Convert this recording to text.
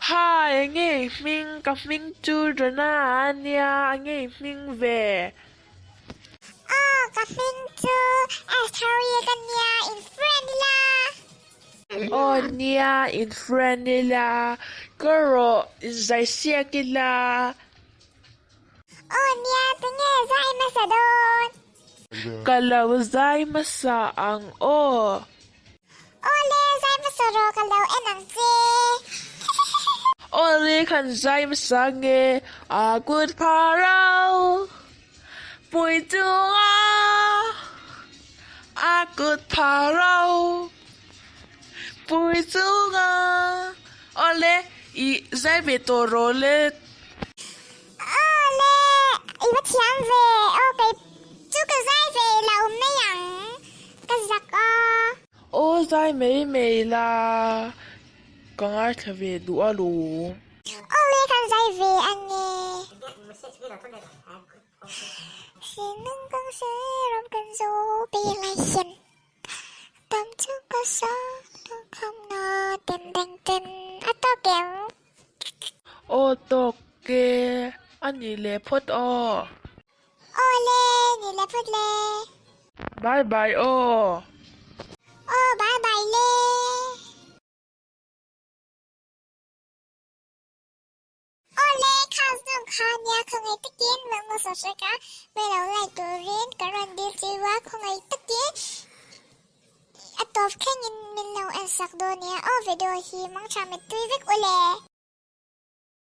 Hi, enge i hming? Ka hming chu Rana a nia, enge i hming ve? Aw, ka hming chu Asthari ka nia, in friend ila. Aw nia, in friend ila. Ka rawh, inzai siak ila. Aw nia, tunge zai hmasa dawn? Ka lo zai hmasa ang aw. Aw le, zai hmasa rawh ka lo en ang che. Aw le, kan zai hmasa nge a kut phar ro pui chunga a kut phar ro pui chunga aw le i zai ve tawh rawh le. Aw le, i va thiam ve aw kei chu ka zai ve lo mai ang ka zak a. Aw zai mai mai la, ka ngaithla ve duh a lo. Aw le kan zai ve ange. Sinung kang se ram kan zo be lai hian tam chu ka sa kham na ten deng ten a tawk em. Aw tawk e, a ni leh phawt aw. Aw le, ni leh phawt le. Bye bye aw. Aw bye bye le. Aw le, kha zawng kha nia khawngaih takin mah hmasa hrek a, mai lo like turin ka rawn dil chiu a, khawngaih takin a tawp thlengin min lo en sak dawn nia aw video hi mangtha mittui vek u le.